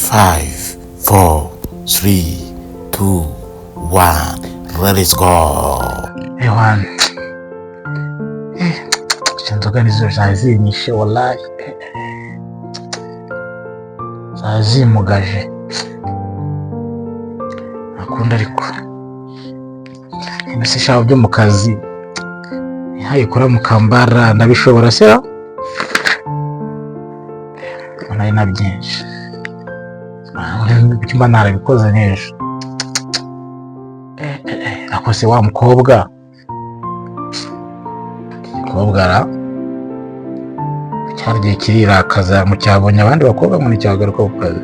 5, 4, 3, 2, 1, let's go. Ewana, inzoga nizo zari zinyishe wallahi, zari zimugaje. Akunda ariko mbese shaho byo mu kazi ntihayikora mukambara ndabishobora se nari na byinshi mba narabikoze n'ejo. Akose wa mukobwa, igikobwa ra cyari igihe kirirakaza ngo cyabonye abandi bakobwa ngo nticyagaruka ku kazi.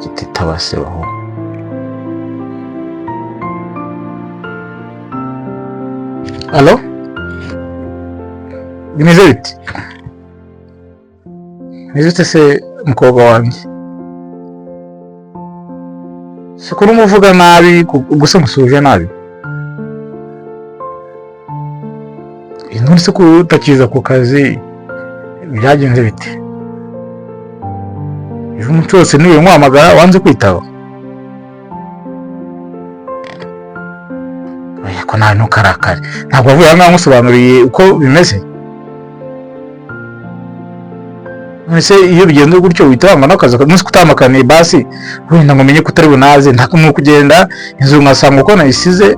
Kititaba se baho. Alo, bimeze bite? Bimeze bite se mukobwa wanjye? Si ko urimo nabi gusa musuhuje nabi. None se ko utakiza ku kazi byagenze bite? Ejo umunsi wose niwe nkuhamagara wanze kwitaba. Oya ko nawe ntukarakare. Ntabwo wavuye aha ngaha nkusobanuriye uko bimeze. None se iyo bigenze gutyo uhita wanga n'akazi umunsi kutamakaniye basi wenda ngo umenye ko utari bunaze nta ni ukugenda inzu nkasanga uko nayisize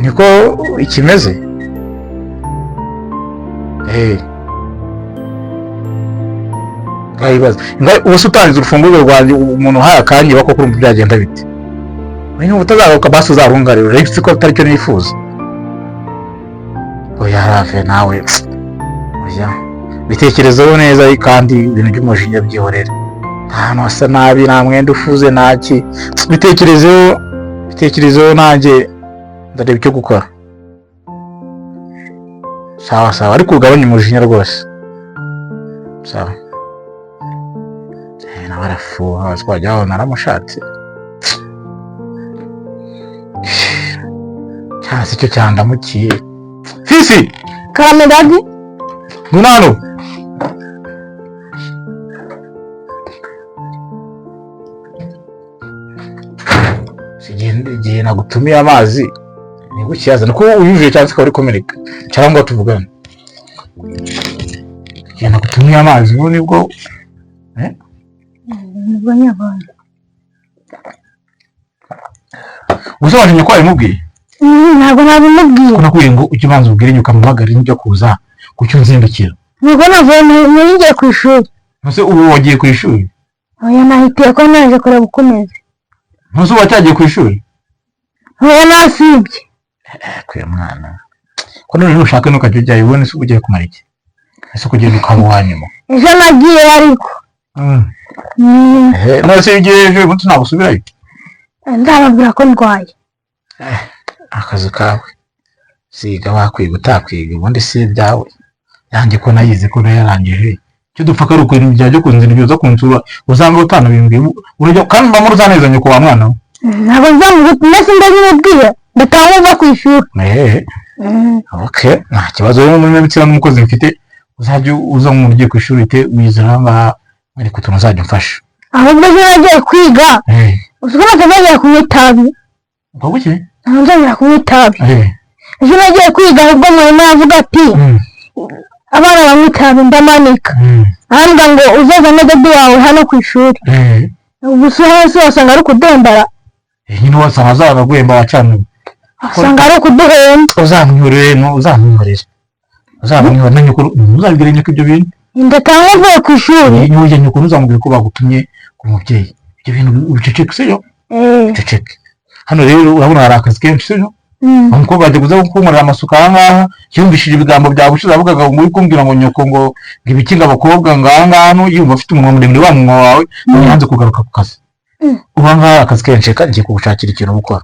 niko ikimeze. Eh. Ngayibaza. Ubu se utangiza urufunguzo rwanjye umuntu uhaye akanyiba koko urumva byagenda bite? Niba utazagaruka basi uzarungarira uretse ko atari cyo nifuza. Oya rave nawe. Oya. Bitekerezeho neza kandi ibintu by'umujinya byihorere. Nta hantu hasa nabi, nta mwenda ufuze, nta ki. Bitekerezeho, bitekerezeho nanjye ndareba icyo gukora. Sawa sawa, ariko ugabanye umujinya rwose. Sawa. Nawe arafuha, twajya aho naramushatse. Cyangwa se icyo cyandamukiye. Fisi! Karame daddy. Ngwino hano. Igihe nagutumiye amazi nibwo ukiyazana kuko uyujuje cyangwa se ukaba uri kumeneka cyangwa tuvugane. Igihe nagutumiye amazi ubu nibwo Nibwo nyabonye. Gusa washimye ko wabimubwiye? Ntabwo nabimubwiye. Ko nakubwiye ngo ujye ubanza ubwire nyuka muhamagare nijya kuza kuki unzindukira. Nubwo navuye nari ngiye ku ishuri. Ntuse ubu wagiye ku ishuri? Oya nahitiye ko naje kureba uko umeze. Ntuse ubu wacyagiye ku ishuri? Oya nasibye. Kuya mwana. Ko none nushaka ntukajya ujyayo ubone se ugiye kumara iki? Ese kugenda ukaba uwa nyuma. Ejo nagiye ariko. None se iyo ugiye ejo uyu munsi ntabwo usubirayo? Nzababwira ko ndwaye. Akazi kawe. Siga wakwiga utakwiga ubundi si ibyawe. Yanjye ko nayize ko nayarangije. Icyo dupfa ko ari ukuntu byajya kunzira ibyo uza kunsura usanga utanabimbwiye. Urajya kandi mba muri uzaneza nyoko wa mwana we. Ntabwo nzamubwira mbese ndabimubwiye ndataha nkuva ku ishuri. Okay, nta kibazo rero muri mibitsira n'umukozi mfite uzajya uza nk'umuntu ugiye ku ishuri uhite wizera aha ngaha mwereka utuntu uzajya umfasha. Ahubwo ejo nagiye kwiga. Uzi ko natazongera kunywa itabi. Ubwo buke? Ntabwo nzongera kunywa itabi. Ejo nagiye kwiga ahubwo mwarimu aravuga ati abana banywa itabi ndamanika. Arambwira ngo uzazane daddy wawe hano ku ishuri. Gusa hose wasanga ari ukudembara. Nyine wasanga azanaguhemba wacana. Wasanga ari ukuduhemba. Uzamwihorere no uzamwihorere. Uzamwihorere na nyoko uzabwire nyoko ibyo bintu. Ndatanga mvuye ku ishuri. Niba nyoko ntuzamubwire ko bagutumye ku mubyeyi. Ibyo bintu ubiceceke sibyo? Ceceke. Hano rero urabona hari akazi kenshi sibyo? Umukobwa ajya kuza kunkorera amasuka aha ngaha yumvishije ibigambo byawe ushize avugaga ngo uri kumbwira ngo nyoko ngo ibiki ngo abakobwa ngo aha ngaha hano yumva afite umunwa muremure wa munwa wawe none yanze kugaruka ku kazi. Ubu aha ngaha akazi kenshi reka ngiye kugushakira ikintu gukora.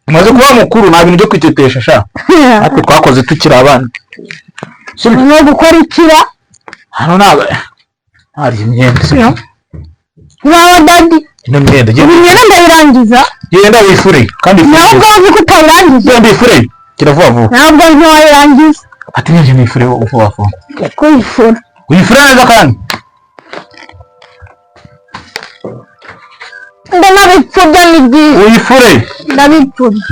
Umaze kuba mukuru nta bintu byo kwitetesha sha. Natwe twakoze tukiri abana. Sibyo? No gukora ikira. Hano ntabwo hari imyenda sibyo? Nkaho daddy. Ino myenda. Ubu imyenda ndayirangiza. Genda wifure kandi Nawe ifure. ubwawe uzi ko utayirangiza. Genda wifure, gira vuba vuba. Ntabwo ntiwayirangiza. Ati nje wifure vuba vuba. Kuyifura. Wifure neza kandi. Ndanabipfubya, ni byiza. Wifure. Ndabipfubya.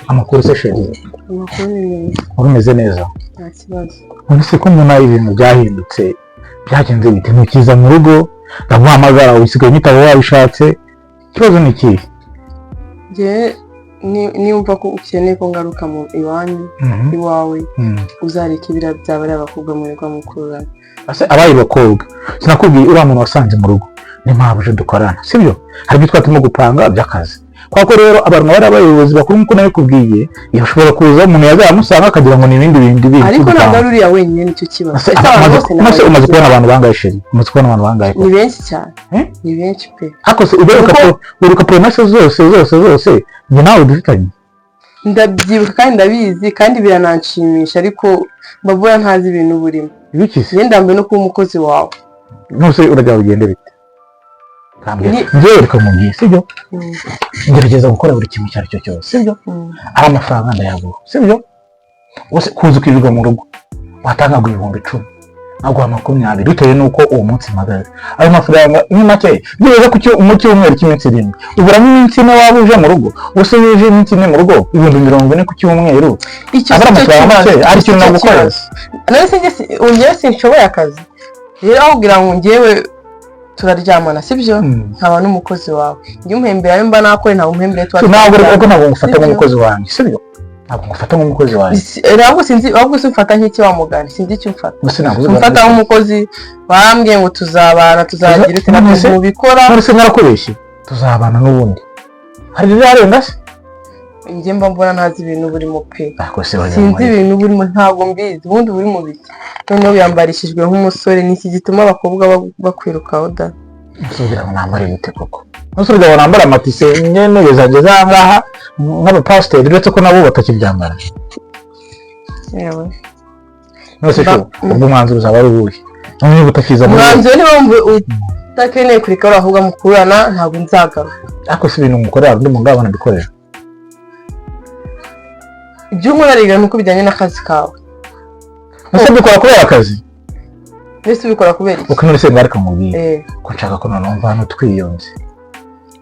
Amakuru se, chérie? Amakuru ni meza. Wari umeze neza? Nta kibazo. None se ko mbona ibintu byahindutse, byagenze bite? Ntukiza mu rugo, ndaguhamagara usigaye unyitaba wabishatse, ikibazo ni ikihe? Njyewe niwumva ko ukeneye ko ngaruka mu iwanyu, iwawe, uzareka ibiriya byaba ari abakobwa murirwa mukururana. Ase abaye bakobwa? Sinakubwiye, uriya muntu wasanze mu rugo ni mpamvu dukorana, sibyo? Hari ibyo twari turimo gupanga by'akazi, kwa ko rero abantu bari abayobozi bakuru, nk'uko nabikubwiye, yashobora kuza umuntu yazamusanga akagira ngo ni ibindi bindi bindi. Ariko ntabwo dupanga. ari uriya wenyine nicyo kibazo. Ese Ese abantu bose ni umaze abayobozi? kubona abantu bangahe, chérie? Umaze kubona abantu bangahe? Ni benshi cyane. Eh? Ni benshi pe. Ariko se uberuka uberuka promesse zose zose zose njye nawe dufitanye? Ndabyibuka kandi ndabizi kandi birananshimisha, ariko mbabura ntazi ibintu burimo. Ibiki se? Njye ndambiwe no kuba umukozi wawe. Nuse urajya ugende bite? Kambwira. Njyewe reka mubwiye, sibyo? Ngerageza gukora buri kimwe icyo ari cyo cyose, sibyo? Ari amafaranga ndayaguha, sibyo? Wose kuza ukirirwa mu rugo, watanga 10,000, aguha 20, bitewe n'uko uwo munsi mpagaze. Ayo mafaranga ni make byibuze mu cyumweru cy'iminsi 7 uburamo iminsi 4 waba uje mu rugo. Ubuse iyo uje iminsi 4 mu rugo, 40,000 ku cyumweru. Icyo Aba ari si cyo amafaranga kibazo. make, ari Icyo ikintu si cyo nagukorera. kibazo. None se njye sinshoboye akazi rero? Aho kugira ngo njyewe turaryamana, sibyo? Nkaba n'umukozi wawe, njye umuhembera ayo mba nakore, ntabwo umuhembera tuba Ntabwo twaryamana. ariko ntabwo ngufata Sibyo? nk'umukozi wanjye, sibyo? Ntabwo ngufata nk'umukozi wanjye. Ntabwo sinzi, ahubwo se umfata nk'iki wa mugani? Sinzi icyo umfata. Gusa ntabwo uzi. Umfata nk'umukozi, barambwiye ngo tuzabana, tuzagira ute, None ntabwo mubikora. None se narakubeshye? Tuzabana n'ubundi, hari ibizarenga se? Njye mba mbona ntazi ibintu burimo pe. Ariko se wagira Sinzi ngo ibintu burimo, ntabwo mbizi. Ubundi buri mu biki? Noneho wiyambarishijwe nk'umusore, ni iki gituma abakobwa bakwirukaho da? Nsugira ngo nambare bite koko? Nsugira ngo nambare amatise nyene zageze aha ngaha nk'abapasiteri, uretse ko nabo batakibyambara? Yewe. None se shu, ubwo umwanzuro uzaba ari uwuhe none niba utakiza muri Umwanzuro, niba wumva udakeneye kureka uriya ahubwo mukururana, ntabwo nzagaruka. Ariko si ibintu mukorera undi muntu urabona bikorera? Ibyo unkorera ni uko bijyanye n'akazi kawe. Ese mbikora kubera akazi? Mbese ubikora kubera iki? Uko none se ngarika mubwiye ko nshaka ko noneho mva hano twiyunze.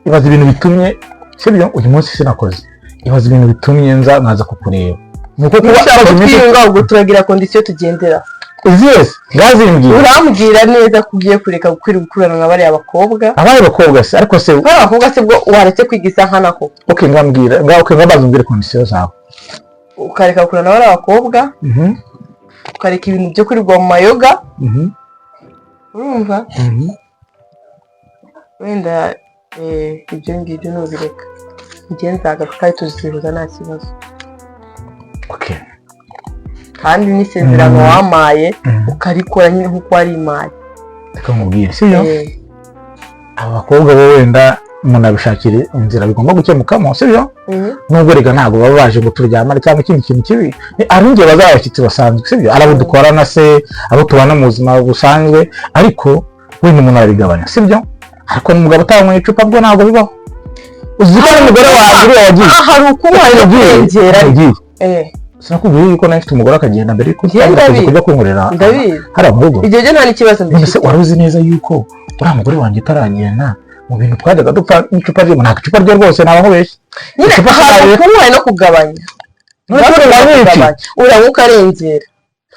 Ibaza ibintu bitumye, sibyo? Uyu munsi sinakoze. Ibaza ibintu bitumye nza nkaza kukureba, ni uko kuba Niba ushaka maze ko iminsi twiyunga, ubwo turagira condition tugendera. Izihe se? Ngazimbwiye. Urambwira neza ko ugiye kureka gukwira gukurana na bariya bakobwa. Abaye bakobwa se? Ariko se Bariya bakobwa se bwo waretse kwiga isa nkana koko? Okay, ngambwira nga, okay, ngabaza, umbwire condition zawe. Ukareka gukurana na bariya bakobwa, ukareka ibintu byo kwirirwa mu mayoga. Urumva? Wenda ibyo ngibyo nubireka, njye nzagaruka kandi tuzihuza nta kibazo. Okay. Kandi n'isezerano wampaye ukarikora nyine nk'uko warimaye. Reka nkubwire, sibyo? Aba bakobwa bo wenda umuntu abishakira inzira bigomba gukemukamo, sibyo? Nubwo rega ntabwo baba baje ngo turyamane cyangwa ikindi kintu kibi. Ni ari igihe bazaba abashyitsi basanzwe, sibyo? Ari abo dukorana se, abo tubana mu buzima busanzwe, ariko wenda umuntu arabigabanya, sibyo? Ariko n'umugabo utanyweye icupa bwo ntabwo bibaho. Uzi ko n'umugore wanjye uriya wagiye Ah, hari ukunywa no yagiye kurengera. yagiye. Sinakubwiye yuko nawe mfite umugore akagenda mbere yuko Njye utangira akazi ndabizi. kujya kunkorera Ndabizi. hariya mu rugo? Ibyo byo nta n'ikibazo None se mbifite. wari uzi neza yuko uriya mugore wanjye utaragenda, mu bintu twajyaga dupfa n'icupa rye? Ntabwo icupa rye rwose, ntabwo nkubeshye. Nyine Icupa hari sinaye. ukunywa no kugabanya. None se uranywa iki? Kugabanya. Uranywa ukarengera,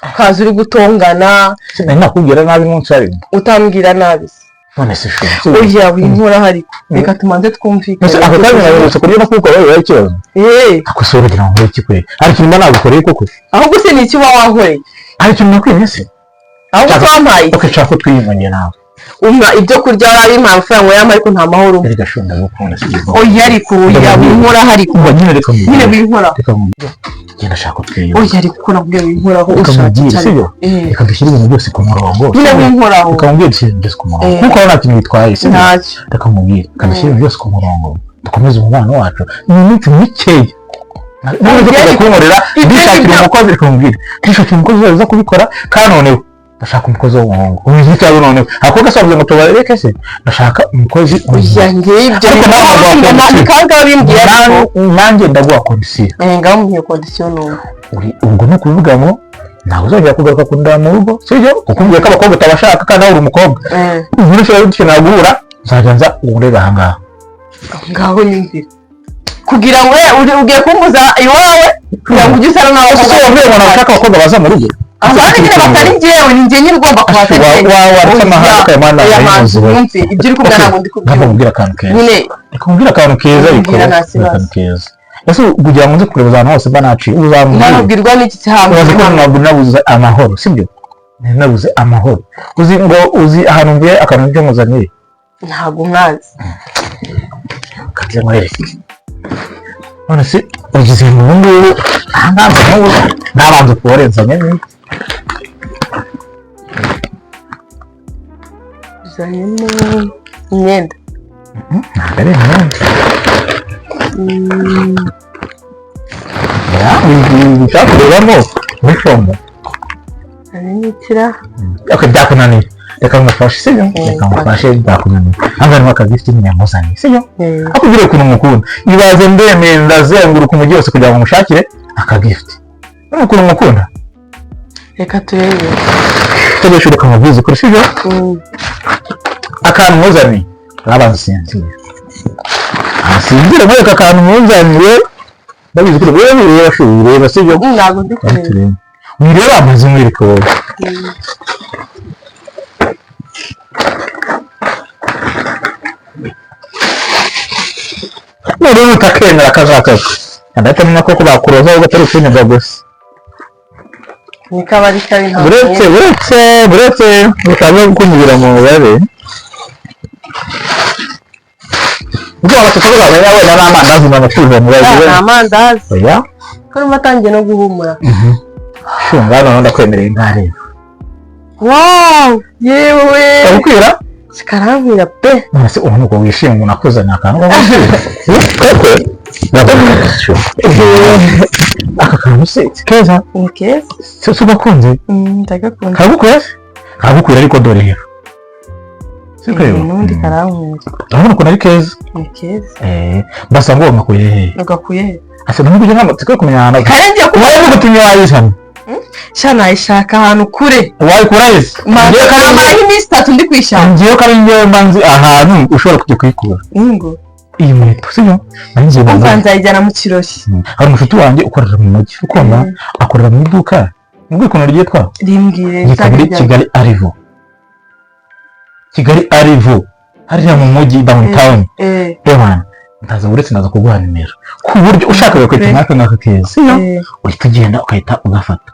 ukaza uri gutongana. Sinari nakubwira nabi umunsi arimo? Utambwira nabi se? None se shu? Oya, winkora, ariko reka tumanze twumvikane. None se ako kanya naherutse kurya no kuwukora bibaye ikibazo? Ako se uragira ngo nkore iki kwe? Hari ikintu mba nagukoreye koko? Ahubwo se ni iki uba wankoreye? Hari ikintu nakwimye se? Ahubwo se wampaye iki? Ok, nshaka ko twiyumvanye nawe. Umpa ibyo kurya, warabimpaye, amafaranga yampa, ariko nta mahoro umpa. Erega shu, ndagukunda, si byo? Oya, ariko oya, winkoraho ariko. Umva nyine, reka Nyine nkubwire. winkoraho. Reka nkubwire, genda, shaka ko twiyumva. Oya, ariko ko nakubwiye winkoraho, Reka ushaka nkubwire, cyane. sibyo? Reka dushyire ibintu byose ku murongo, Nyine sibyo? winkoraho. Reka nkubwire, dushyire ibintu byose ku murongo, kuko nta kintu bitwaye, sibyo? Ntacyo. Reka nkubwire, reka dushyire ibintu byose ku murongo. Dukomeze umubano wacu. Ni iminsi mikeya. Niba uzi kujya kunkorera, ndishakira umukozi, reka nkubwire. Ndishakira umukozi uzaza kubikora, kandi noneho ndashaka umukozi w'umuhungu. Ubizi cyangwa noneho abakobwa se bavuze ngo tubareke se? Ndashaka umukozi w'umuhungu. Oya, ngewe ibyo Ariko nawe waguha ni condition. kangahe bimbwiye ariko? Nanjye ndaguha condition. Ngaho mbwiye condition numva. Ubwo ni ukuvuga ngo ntabwo uzongera kugaruka kundeba mu rugo, sibyo? Kuko umbwiye ko abakobwa utabashaka, kandi nawe uri umukobwa. Ubu ushobora dukenera guhura, nzajya nza urebe ahangaha. Ngaho nyumvira, kugira ngo ugiye kumbuza iwawe kugira ngo ujye usana Ese n'abakobwa? wabwiye ngo ntabwo ushaka abakobwa baza mu rugo? Abandi nyine batari njyewe, ni njye nyine ugomba kubatari. Waretse amahane ukayamana Oya, nayo manzi, wumve ibyo uri kumbwira, ntabwo ndi Ntabwo kubyumva. mubwira akantu keza. Nyine. Reka mubwire akantu keza ariko. Mbwira, nta kibazo. Akantu keza. Ese kugira ngo nze kureba ahantu hose mba naciye, uzambwira? Nabwirwa n'iki cyangwa? Urazi ko ntabwo nabuze amahoro, sibyo? Nabuze amahoro. Uzi ngo uzi ahantu mvuye, akantu mvuye nkuzaniye? Ntabwo mwazi. Kanze nkwereke. None se ugize ngo ubu ngubu aha ngaha nk'ubu nabanza kuborezanya n'iki? Uzanyemo imyenda? Ntabwo ari imyenda. Ushaka kurebamo muri fomu? Harimo ikira. Ok, byakunaniye, reka ngufashe, sibyo? Reka ngufashe, byakunaniye. Hano harimo akagift nyine nkuzaniye, sibyo? Akubwira ukuntu mukunda. Ibaze, ndemeye ndazenguruka umujyi wose kugira ngo mushakire akagift. Urabona ukuntu mukunda. Reka turebe. Tugesha, reka mubwize ukuri, sibyo? Akantu nkuzaniye, urabanza usinzire, asinzire, mwereka akantu nkuzaniye. Ndabizi ko ureba, ureba, ureba, sibyo? Ntabwo ndi kureba. Turebe, wireba amazi, mwereke wowe. Noneho utakemera akazakaza, ndahita menya ko bakuroza ahubwo atari ukunyurwa gusa. Ni kabari kabi, ntabwo. Buretse, buretse, buretse butaza kukunyurira mu mubare. Ubwo abatutsi bamenya wenda n'amandazi n'amashuza ni mubazi. Amandazi? Oya. Ko urimo atangiye no guhumura. Shunga, noneho ndakwemereye, ntareba. Wow, yewe! Kagukwira? Kikarankwira pe. None se ubu nuko wishimye umuntu akuzaniye akantu ko koko? Aka kantu se si keza? Ni keza. Si ugakunze? Ndagakunda. Kagukwira se? Kagukwira, ariko dore rero siko rero. N'ubundi karankwira. Urabona ukuntu ari keza? Ni keza. Mbasa ngo ngakuye hehe? Ugakuye he? Ase ntumubwire, ntabwo tukwiye kumenya ahantu. Kare ngiye kuba. Uwaye mugutumye wayizana. Sha, nayishaka ahantu kure. Wayikura hese? Ngewe ko ari Namara nk'iminsi 3 ndi kuyishaka. Ngewe ko ari ngewe mba nzi ahantu ushobora kujya kuyikura. Ingo. Iyi nkweto, sibyo? Nari nzi mu Umva, mujyi. nzayijyana mu kirori. Hari umushuti wanjye ukorera mu mujyi, ukumva, akorera mu iduka. Nubwo ukuntu ryitwa? Rimbwire. Ryitwa muri Nzajya. Kigali Arivo, Kigali Arivo, hariya mu mujyi downtown. Ewana, ndaza, uretse ndaza kuguha nimero, ku buryo ushaka agakweto nk'aka ngaka keza, sibyo? Uhita ugenda ugahita ugafata,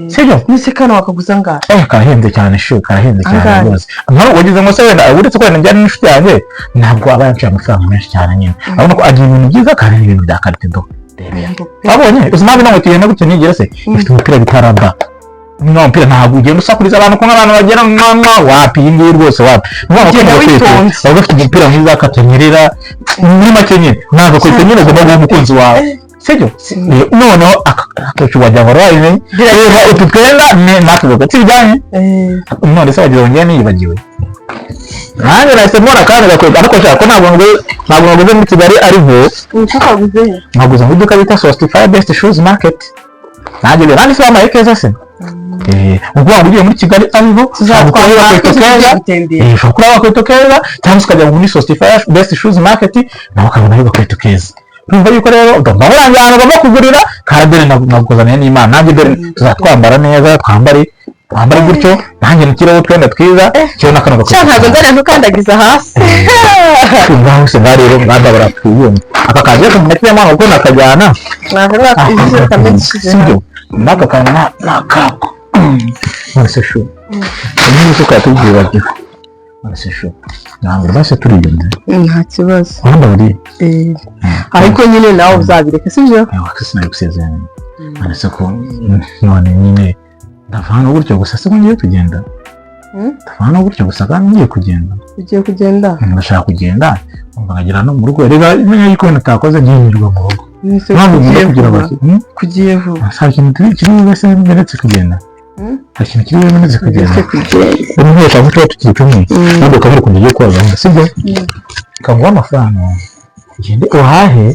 sibyo? Nise kano wakaguza angahe? Karahenze cyane shu, karahenze cyane. Angahe? Rwose nkaho wagize ngo se wenda uretse ko wenda njyana n'inshuti yanjye, ntabwo aba yanciye amafaranga menshi cyane nyine. Urabona ko agira ibintu byiza kandi n'ibintu bya qualité do. Rebera, wabonye? Uzi impamvu ino nkweto igenda gutya ntigere se? Ifite umupira bita raba. Niba umupira, ntabwo ugenda usakuriza abantu, ko nk'abantu bagera mwa wapi. Iyi ngiyi rwose wapi. Ni ukuvuga ngo Ugenda kano gakweto witonze. baba bafite umupira mwiza katanyerera. Muri make nyine ntabwo gakweto nyine ugomba guha umukunzi wawe, sibyo? Noneho akenshi wagira ngo wabimenye. Reba utu twenda n'aka gakweto sibijyanye. None se wagira ngo njyewe niyibagiwe? Nanjye nahise mbona akandi gakweto, ariko nshaka ko ntabwo naguze muri Kigali Arivo. Nicyo kaguze he? Naguze mu iduka bita Sostify Best Shoes Market. Nanjye rero nandi se wampaye keza se? Ukuvuga ngo ugiye muri Kigali Arivo ushobora gukuraho agakweto keza. Gutembera. Ushobora gukuraho agakweto keza, cyangwa se ukajya muri Sostify Best Shoes Market nawe ukabonayo agakweto keza. Urumva yuko rero ugomba burangira ahantu ugomba kugurira karadore. Naguzaniye n'Imana. Nanjye dore tuzatwambara neza, twambare, twambare gutyo. Nanjye nshyireho utwenda twiza, cyo na kano Sha, gakweto. ntabwo nzajya ntukandagiza hasi. Ngaho se ngaho rero nganda baratwiyumva aka kazi reka mugakiremo kuko nakajyana. Ntabwo ijisho kamwe gishyize. Sibyo? N'aka kantu ni akako. None se shu, niba tukaba tubyibagiwe, none se shu, ntabwo rwose turiyunze? Nta kibazo. Urumva buriya. Ariko nyine nawe uzabireka, sibyo? Sinari gusezerana. None se ko none nyine ndava hano gutyo gusa se ko ngiye kugenda? Tuvana gutyo gusa kandi ngiye kugenda. Ugiye kugenda? Ndashaka kugenda, umva nkagera no mu rugo. Rega menya yuko ibintu utakoze ntiyirirwa mu rugo. Nese Mpamvu kugiye ngomba kugira vuba? bati Kugiye vuba? Hari ikintu kiri bube se mberetse kugenda? Hari ikintu kiri bube mberetse kugenda? Ndetse kugenda. Ubu ntibashaka ko tuba tukiri kumwe, kandi ukaba uri ukuntu ugiye kuba gahunda, sibyo? Kaguha amafaranga ugende uhahe,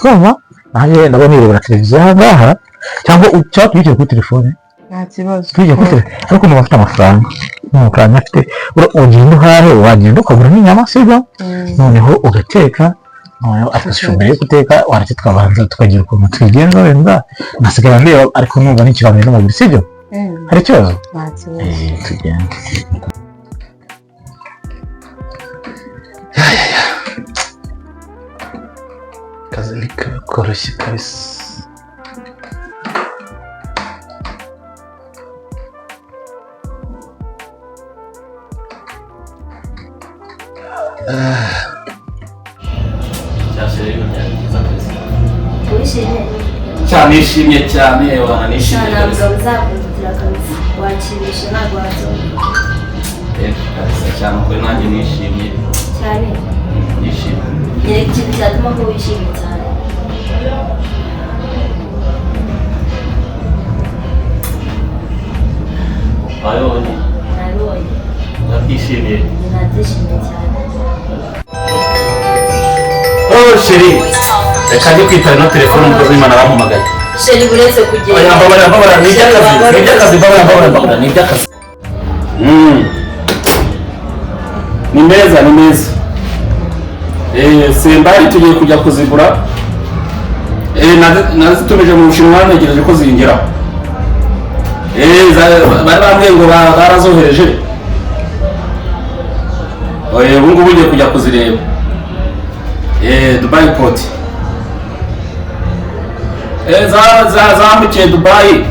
urumva? Nanjye ndabona nirebera televiziyo aha ngaha, cyangwa tubikire kuri telefone. Nta kibazo. Tubikire kuri telefone, ariko niba afite amafaranga, n'amafaranga afite, ugenda uhahe, wagenda ukagura n'inyama, sibyo? Noneho ugateka, noneho afashe mbere yo guteka waretse tukabanza tukagira ukuntu tubigenza, wenda nasigara ndeba ariko numva n'ikiganiro n'umubiri, sibyo? Hari ikibazo? Nta kibazo. Tugende. Akazi ntikakoroshye kabisa. Wishimye? Cyane, nishimye cyane wana, nishimye ntabwo kabisa. Uzakundira kabisa, wakinisha ntabwo wabyumva. Kabisa cyane, ukuri nanjye nishimye. Cyane. Nishimye. Nyereka ikintu cyatuma ko wishimye cyane. Wabibonye? Nabibonye. Ndabyishimiye. Njye nabyishimiye cyane. Oh chérie, reka njye kwitaba ino telefone, umukozi w'Imana arampamagaye. Chérie, uretse kugenda. Oya, mbabarira, mbabarira, ni iby'akazi, ni iby'akazi, mbabarira, mbabarira, mbabarira, ni iby'akazi. Ni meza, ni meza. Sembari tugiye kujya kuzigura. Nazitumije mu Bushinwa, ntegereje ko zingeraho. Bari bambwiye ngo barazohereje. Ubu ngubu ugiye kujya kuzireba. Dubai Port. Zambukiye Dubai.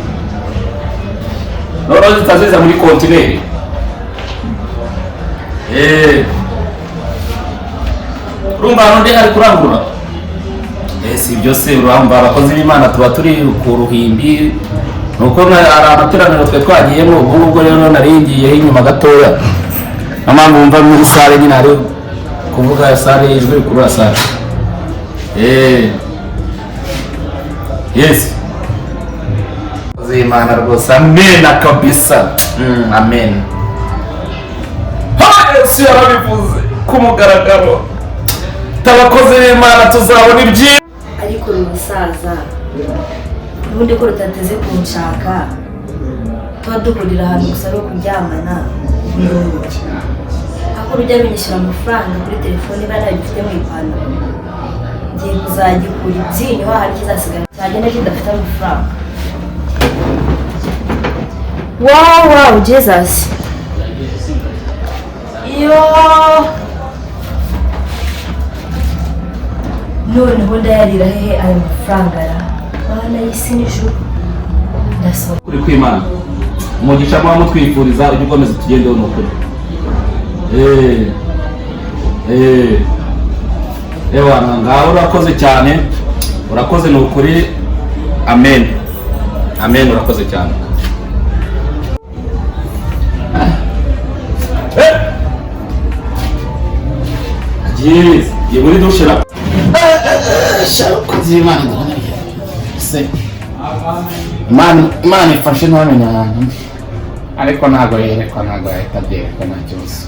Noneho zitaziza muri kontineri. Urumva hano ndi ari kurangurura. Si ibyo se, urumva abakozi b'Imana tuba turi ku ruhimbi. Nuko hari amateraniro twe twagiyemo, ubu ngubwo rero naringiyeho inyuma gatoya. Niyo mpamvu wumva muri sale nyine hari kuvuga sale, ijwi rikurura sale. Yes. Z'Imana rwose, amena kabisa. Amen. Ha, Yesu yarabivuze ku mugaragaro. Abakozi b'Imana tuzabona ibyiza. Ariko uri umusaza ubundi ko rutateze kunshaka, tuba duhurira ahantu gusa ari ukuryamana n'urugi, aho rujya runyishyura amafaranga kuri telefone iba ntagifite mu ipantaro, ngiye kuzagikura ibyinyo hahandi kizasigara cyagenda kidafite amafaranga. Wow, wow, Jesus, yo noneho ndayarira hehe ayo mafaranga ra Mana y'isi n'ijuru, ndasohoka. Kuri kw'Imana, umugisha muba mutwifuriza ujye ukomeza tugendeho, ni ukuri. Ewana ngaho urakoze cyane, urakoze ni ukuri. Amen, amen, urakoze cyane. Yes, ngiye muri dushe ra. Abakozi b'Imana ndabona se Imana ifashe ntibamenye ahantu ndi, ariko ntabwo yerekwa, ntabwo yahita abyerekwa, nta kibazo.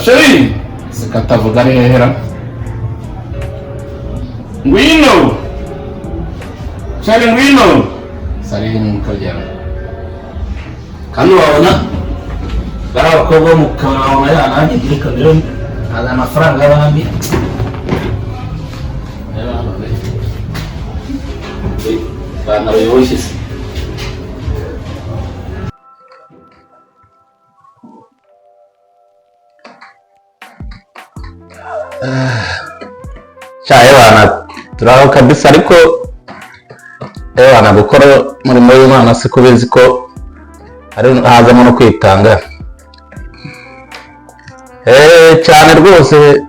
Chérie, sikatavuga ari hehera. Ngwino chérie, ngwino sari mukabyara, kandi wabona bari abakobwa bo mu kabari, wabona ya nanjye ngiye kabiri ntazi amafaranga y'abandi. Ipantaro yoroshye se. Sha bana, turaho kabisa, ariko bana, gukora umurimo w'Imana si kubizi ko ari hazamo no kwitanga cyane rwose.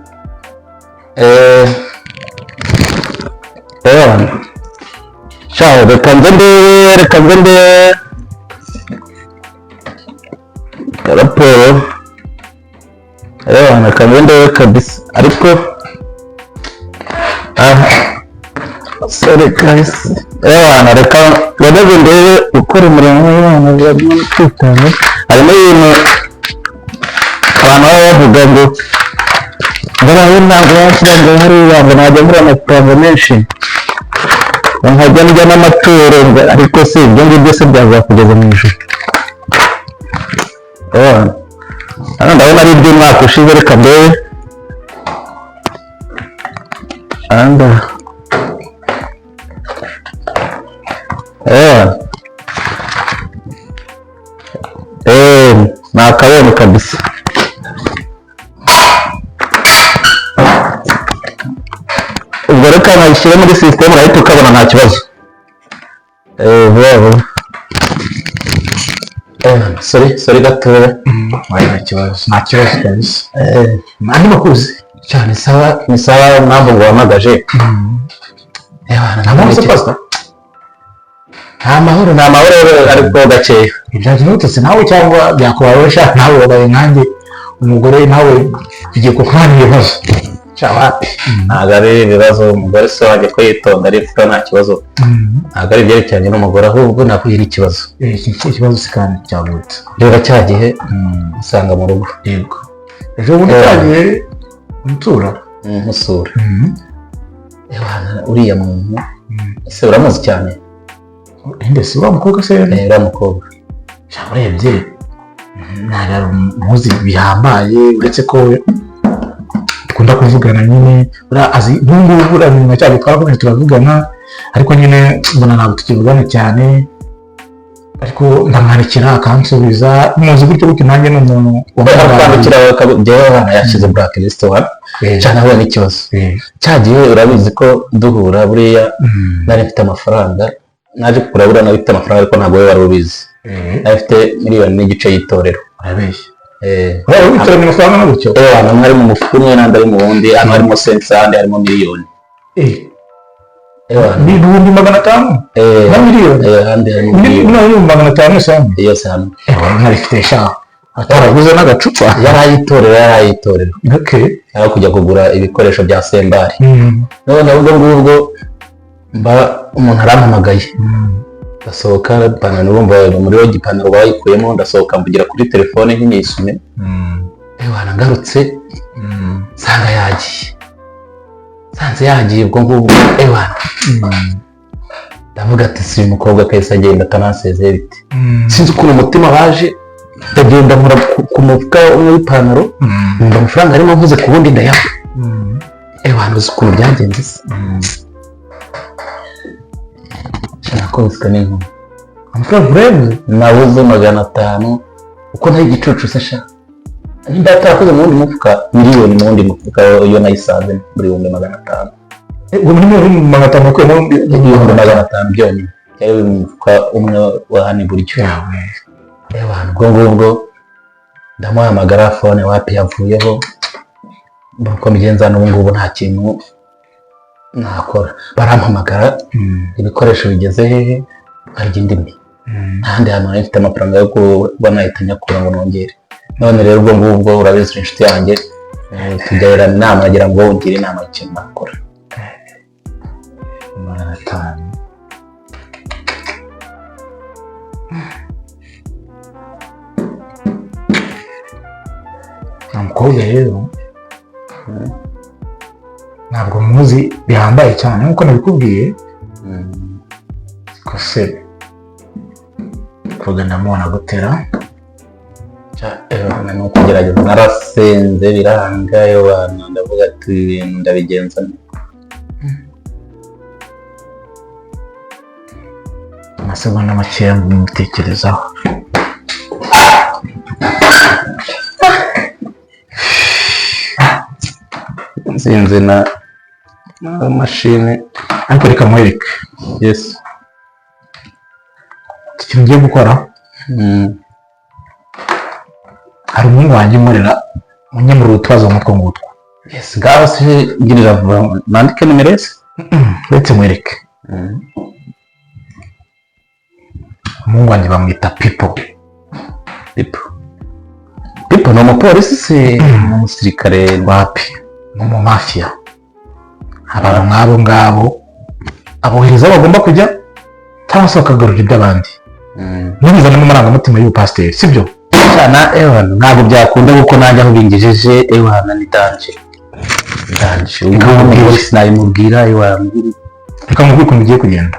Bana, Ciao, reka nze ndebe, reka nze ndebe raporo. Reba, reka nze ndebe kabisa, ariko aha, sorry guys, reba, reka nze ndebe. Gukora umurimo w'Imana birimo kwitanga, harimo ibintu abantu baba bavuga ngo ngaraho ntabwo washyira ngo hariya ngo najya ngura amafaranga menshi, ngo nkajya ndya n'amaturo ngo, ariko si ibyo ngibyo se byazakugeza mu ijuru? Ewana, hano ndabona ari iby'umwaka ushize, reka ndebe anda. Ewana, ni akabonye kabisa. Ubwo reka nkayishyire muri sisitemu, urahita ukabona, nta kibazo. Vuba vuba. Sorry, sorry gatoya. Oya, nta kibazo, nta kibazo kabisa. Andi makuzi? Cyane, sawa, ni sawa. Impamvu nguhamagaje, Nta mahoro se, pastor? Nta mahoro, nta mahoro, ariko gakeya. Ibyagenze gute se nawe, cyangwa byakubayeho sha? Nawe wabaye nkanjye, umugore nawe bigiye kukubana ibibazo sha, wapi. Ntabwo ari ibibazo, umugore se wanjye ko yitonda ari imfura, nta kibazo. Ntabwo ari ibyerekeranye n'umugore, ahubwo nahuye n'ikibazo. Iki kibazo se kandi cyagutse? Reba, cya gihe usanga mu rugo. Yego, ejo bundi cyagiye umutura. Nkusura. Ewana, uriya muntu ese uramuzi cyane? Inde se, uriya mukobwa se? Uriya mukobwa. Sha, urebye ntabwo muzi bihambaye, uretse ko dukunda kuvugana nyine. Buriya azi nk'ubu ngubu, buriya nyuma cyagiye twarakomeje turavugana, ariko nyine mbona ntabwo tukivugana cyane, ariko ndamwandikira akansubiza, muzi gutyo gutyo, nanjye ni umuntu Kwandikira njyewe abana yashyize blacklist wa cyane, ahuye n'ikibazo. Cya gihe urabizi ko duhura buriya nari mfite amafaranga, naje kugura, buriya nari mfite amafaranga, ariko ntabwo we wari ubizi. Nari mfite 1.5 miliyoni y'itorero. Urabeshya. Eh. Waba witoranya amafaranga na gutyo? Ahantu hamwe ari mu mufuka umwe, n'andi ari mu wundi, hano harimo sensa, ahandi harimo miliyoni. Ni 500,000 na miliyoni? Ahandi harimo Ni miliyoni. 500,000 yose hamwe? Yose hamwe. Waba unarifite sha, ataraguze n'agacupa. Yari ayitorero, yari ayitorero. Aho kujya kugura ibikoresho bya sembari. None ubwo ngubwo mba umuntu arampamagaye, ndasohoka, ipantaro urumva muri yo ipantaro bayikuyemo, ndasohoka mvugira kuri telefone nk'inyisume. Ewana, ngarutse nsanga yagiye, nsanze yagiye. Ubwo ngubwo ewana, ndavuga ati si uyu mukobwa kahise agenda atanasezeye bite? Sinzi ukuntu umutima waje, ndagenda nkora ku mufuka umwe w'ipantaro, numva amafaranga arimo, mvuze ku wundi ndayabura. Ewana, uzi ukuntu byagenze se? Nakubiswe n'inkuba. Amafaranga urayabuze? Nabuze 500, uko nari igicucu se sha, nimba yatarakoze mu wundi mufuka, miliyoni mu wundi mufuka, iyo nayisanze muri 500,000. Ubwo muri 500,000 wakuyemo? 500,000 byonyine byari biri mu mufuka umwe wa hano iburyo. Ewana, ubwo ngubwo ndamuhamagara, phone wapi, yavuyeho. Uko mbigenza n'ubu ngubu nta kintu nakora. Barampamagara, ibikoresho bigeze hehe? Nkarya indimi, nta handi hantu nari mfite amafaranga yo kuba nahita nyakura ngo nongere. None rero ubwo ngubwo urabizi, uri inshuti yanjye, tujyana inama, nagira ngo ungire inama y'ikintu nakora. 500. Nta mukobwa rero, ntabwo muzi bihambaye cyane nk'uko nabikubwiye ko se koga ndamubona gutera. Ewana, ni ukugerageza, narasenze biranga. Ewana, ndavuga ati ibi bintu ndabigenza nte? Amasegonda makeya mbitekerezaho. Nsinzi na mashini. Ariko reka nkwereke. Yes. Ikintu ngiye gukora, hari umuhungu wanjye unkorera unyemurira utubazo nk'utwo ngutwo. Yes, ngaho se ngirira vuba, nandike nimero ye se? Uretse nkwereke. Umuhungu wanjye bamwita Pipo. Pipo, Pipo ni umupolisi se, ni umusirikare? Wapi, ni umumafiya. Abantu nk'abo ngabo abohereza aho bagomba kujya cyangwa se bakagarura iby'abandi. Ntibizanemo amarangamutima y'ubupasiteri, sibyo? Cyana ewana, ntabwo byakunda kuko nanjye aho bingejeje, ewana, ni danger, danger. Reka Ubwo nkubwire. umupolisi nabimubwira, ewana. Reka nkubwire ukuntu ugiye kugenda.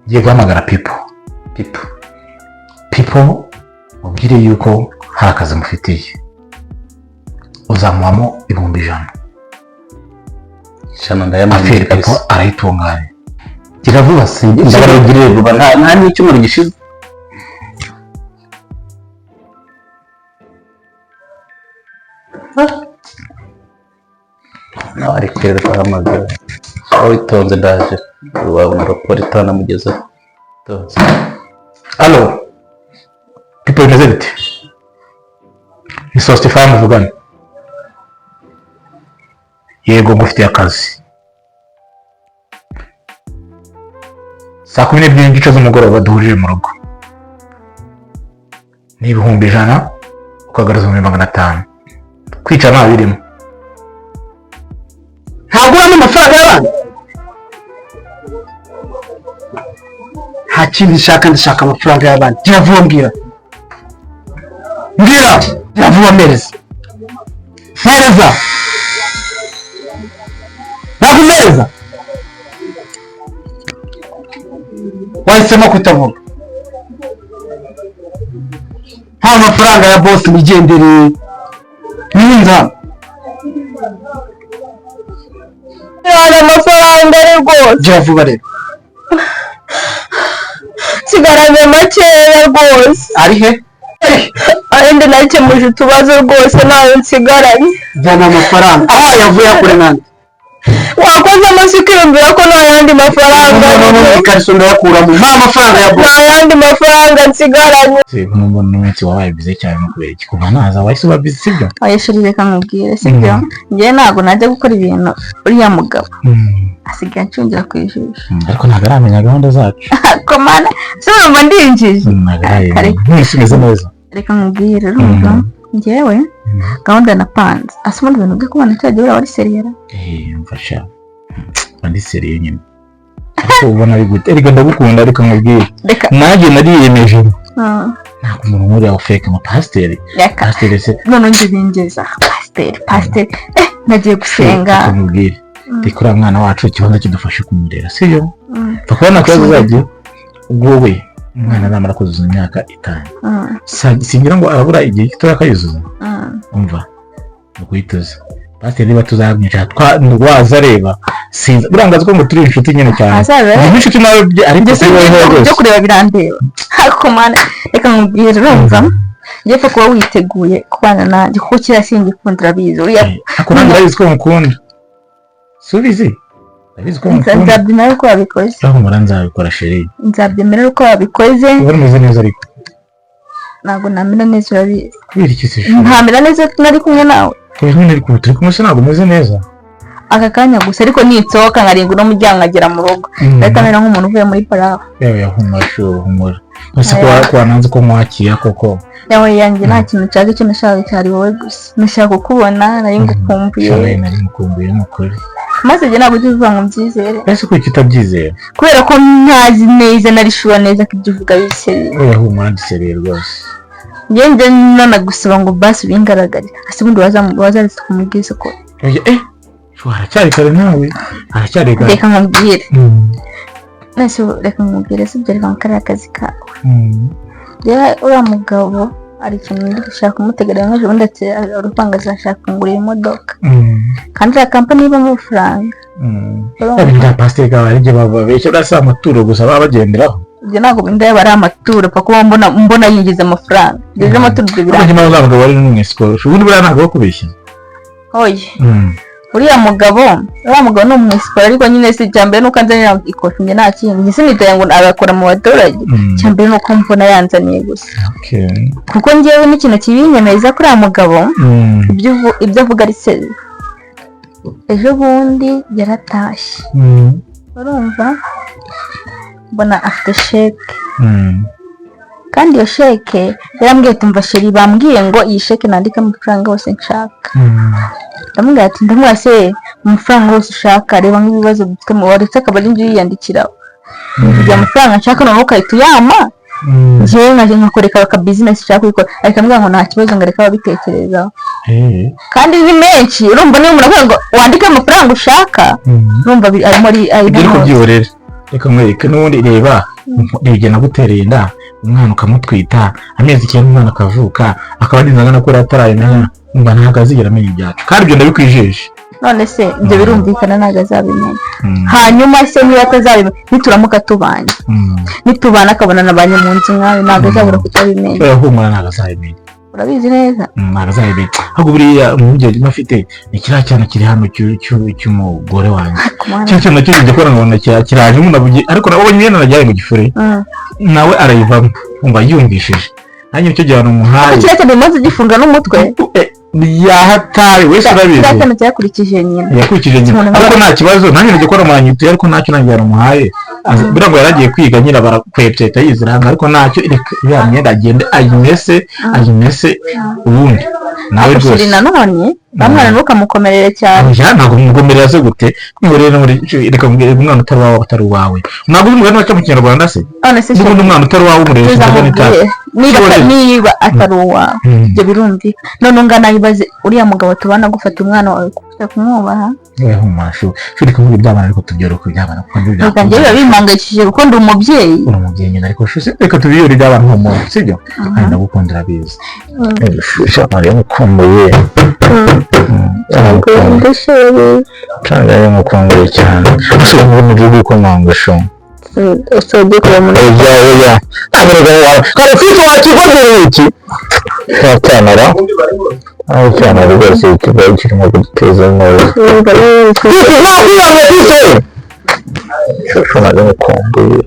Ngiye guhamagara Pipo. Pipo. Pipo mubwire yuko hari akazi mufitiye, uzamuhamo 100,000. 100 ndayamaze. Affaire Pipo Kabisa. arayitunganya. Gira vuba se, ndabarugirire vuba, nta n'icyumweru gishize. Nawe ari kwirirwa ahamagara aho, witonze, ndaje, wabona raporo itanamugezeho. Tonze. Allo Pipo, bimeze bite? Ni Sostifani muvugana. Yego, ngufitiye akazi saa 12:30 z'umugoroba, duhurire mu rugo. Ni 100,000, ukagaruza 500,000. Kwica nta birimo. Ntabwo uramo amafaranga y'abandi. Nta kindi nshaka, ndashaka amafaranga y'abandi. Gira vuba, mbwira, mbwira, gira vuba, mpereza, mpereza. Ntabwo umpereza, wahisemo kutavuga. Nta mafaranga ya bosi, nigendere ninza. Hari amafaranga ari rwose. Gira vuba rero. Nsigaranye makeya rwose. Ari he? Ayandi nakemuje utubazo rwose, ntayo nsigaranye. Jyana amafaranga aho yavuye akure nande. Wakoze amashyi ukiyumvira ko nta yandi mafaranga. Ikariso ndayakuramo, nta mafaranga ya bosi. Nta yandi mafaranga nsigaranye. Nk'ubu iminsi wabaye bize cyane, no kubera iki? Kuva naza wahise uba bize, sibyo? Oya chéri, reka nkubwire, sibyo? Njyewe ntabwo najya gukora ibintu uriya mugabo asigaye ancungira ku ijisho. Ariko ntabwo aramenya gahunda zacu. Komana se, urumva ndinjije? Ntabwo arayimenya. Mwese umeze neza. Reka nkubwire, urumva, njyewe gahunda napanze, asa ubundi ibintu byo kubona cya gihe uriya wari sérieux? Eh, mfasha, mba ndi sérieux nyine, ariko ubona ari gute? Erega ndagukunda, ariko nkubwire, Reka. nanjye nariyemeje, ntabwo umuntu nk'uriya wa fake nka pasiteri. Reka. Pasiteri se? None njye bingeza pasiteri, pasiteri, nagiye gusenga. Reka nkubwire, reka uriya mwana wacu ikibanza kidufashe kumurera, sibyo? Mm. Pfa kubona akabazo uzajya ubwo we umwana namara kuzuza imyaka 5, singira ngo arabura igihe gitoya akayuzuza. Umva, ni ukuhituza pasiteri, niba tuzamwicara waza areba, sinzi burangaza ko ngo turi inshuti nyine cyane. Azaza. Ni inshuti nawe ariko Njye si wowe byo rwose. kureba birandeba, ariko mana, reka nkubwire, urumva, njye pfa kuba witeguye kubana nanjye, kuko kiriya singikunda, urabizi uriya. Ariko nanjye urabizi ko mukunda, si ubizi? Urabizi ko mukunda. Nzabyemera uko wabikoze. Urahumura, nzabikora chéri. Nzabyemera uko wabikoze. Uba umeze neza ariko? Ntabwo namera neza, urabizi. Kubera iki se chéri? Ntamera neza nari kumwe nawe. Kubera nyine, ariko ubu turi kumwe se, ntabwo umeze neza? Aka kanya gusa, ariko nitsohoka nkarenga uno muryango nkagera mu rugo, ndahita mera nk'umuntu uvuye muri paraho. Yewe, yahumura shu, humura. Ese ko Oya. ko wananze ko nkwakira koko? Yawe yanjye, nta kintu nshaka, icyo nashakaga cyari wowe gusa, nashaka kukubona, nari ngukumbuye. Shabaye, nari mukumbuye ni ukuri. Maze njye ntabwo ujya uvuga ngo mbyizere. Ese kuki utabyizera? Kubera ko ntazi neza, narishura neza ko ibyo uvuga biseriye. Oya, humura, ndi sérieux rwose. Njye njye nanagusaba ngo basi ubingaragare, ese ubundi wazaretse kumubwiza ko Oya, shu, haracyari kare nawe, haracyari kare. Reka nkubwire. Nese reka nkubwire, sibyo? Reka nkakariya akazi kawe. Rero uriya mugabo hari ikintu ndi gushaka kumutegera nk'ejo bundi, ati urupanga azashaka kungurira imodoka, kandi iriya kampani ibamo amafaranga. Urumva? Yaba inda pasiteri kawe, hari igihe bababeshya, buriya si amaturo gusa baba bagenderaho. Ibyo ntabwo bindeba, ari amaturo, pfa kuba mbona yinjiza amafaranga. Ibyo by'amaturo ibyo Ariko biranga. nyuma uriya mugabo wari n'umwesikoro, ubundi buriya ntabwo bakubeshya. Oya, uriya mugabo ni umwesikoro, ariko nyine si icya mbere nuko anzanira ikofi, njye nta kindi, njye sinitaye ngo agakora mu baturage. Icya mbere ni uko mbona yanzaniye gusa, kuko njyewe n'ikintu kibinyemeza kuri uriya mugabo, ibyo avuga ari sérieux. Ejo bundi yaratashye, urumva. Mbona afite sheke, kandi iyo sheke yarambwiye ati: "Mva chéri, bambwiye ngo iyi sheke nandike amafaranga yose nshaka." Ndamubwira ati, ndamubwira se, amafaranga yose ushaka, reba nk'ibibazo dufite mu waretse akaba ari njye uyiyandikira kugira amafaranga nshaka, noneho ugahita uyampa, njyewe nkajya nkakoreka aka business nshaka kuyikora. Ariko ambwira ngo nta kibazo, ngo reka babitekerezaho. Kandi ni menshi, urumva niba umuntu avuga ngo wandike amafaranga ushaka, urumva arimo ari Ibyo ariko arimo. Byihorere, reka nkwereke n'ubundi. Reba, reba, nagutereye inda, umwana ukamutwita amezi 9, umwana akavuka akaba ari angana kuriya atarayimenya, umva ntabwo azigera amenya ibyacu, kandi ibyo ndabikwijeje. None se ibyo birumvikana, ntabwo azabimenya. Hanyuma se niba atazabimenya, nituramuka tubanye, nitubana akabona nabanye mu nzu nkawe, ntabwo azabura kutabimenya? Kubera humura, ntabwo azabimenya. Urabizi neza? Ntabwo azabimenya. Ahubwo buriya impungenge mba afite ni kiriya cyana kiri hano cy'umugore wanjye. Kumana. Kiriya cyana nacyo njya kubona nkabona kiraje umuntu, ariko nawe imyenda najyanye mu gifure, nawe arayivamo, umva yumvishije nanjye icyo gihano umuhaye. Kiriya cyane umaze gifunga n'umutwe. Yahataye wese urabizi. Kiriya cyane cyakurikije nyina. Yakurikije nyina. Umuntu Ariko nta kibazo, nanjye njya kubona muranyituye, ariko ntacyo nanjye yaramuhaye. Buriya ngo yaragiye kwiga nyine, barakwepye ahita yizira hano, ariko ntacyo, reka ya myenda agende ayimese, ayimese ubundi nawe Ariko rwose. chéri, nanone bamwana ntukamukomerere cyane. Oya, ntabwo mugomerera se gute? Mwihorere muri, reka mbwire, umwana utari uwawe atari uwawe, ntabwo uzi umugani waca mu Kinyarwanda se? None se N'ubundi chéri, umwana utari uwawe umuresha inzoga n'itabi. tuzamubwire niba Cyihorere. Niba atari uwawe, ibyo birumvikana. None ungana ibaze uriya mugabo tubana gufata umwana wawe, kufite kumwubaha. Oya, humura shu shu, reka mvuge iby'abana, ariko tubyoroke iby'abana kuko nibyo Reka njyewe biba bimpangayikishije kuko ndi umubyeyi. Uri umubyeyi nyine, ariko shu reka tubiyore iby'abana, humura, sibyo? Kandi ndagukunda, urabizi. Shu, nari mukumbuye. Cyane, nari mukumbuye cyane. Gusa ubu mu gihugu ukomanga shu. Ese ugiye kureba muri Oya, oya, ntabwo wawe kandi ufite wakigombera iki cyanara aho cyane rwose, ikigo kirimo kuduteza neza. Shusho, nari mukumbuye.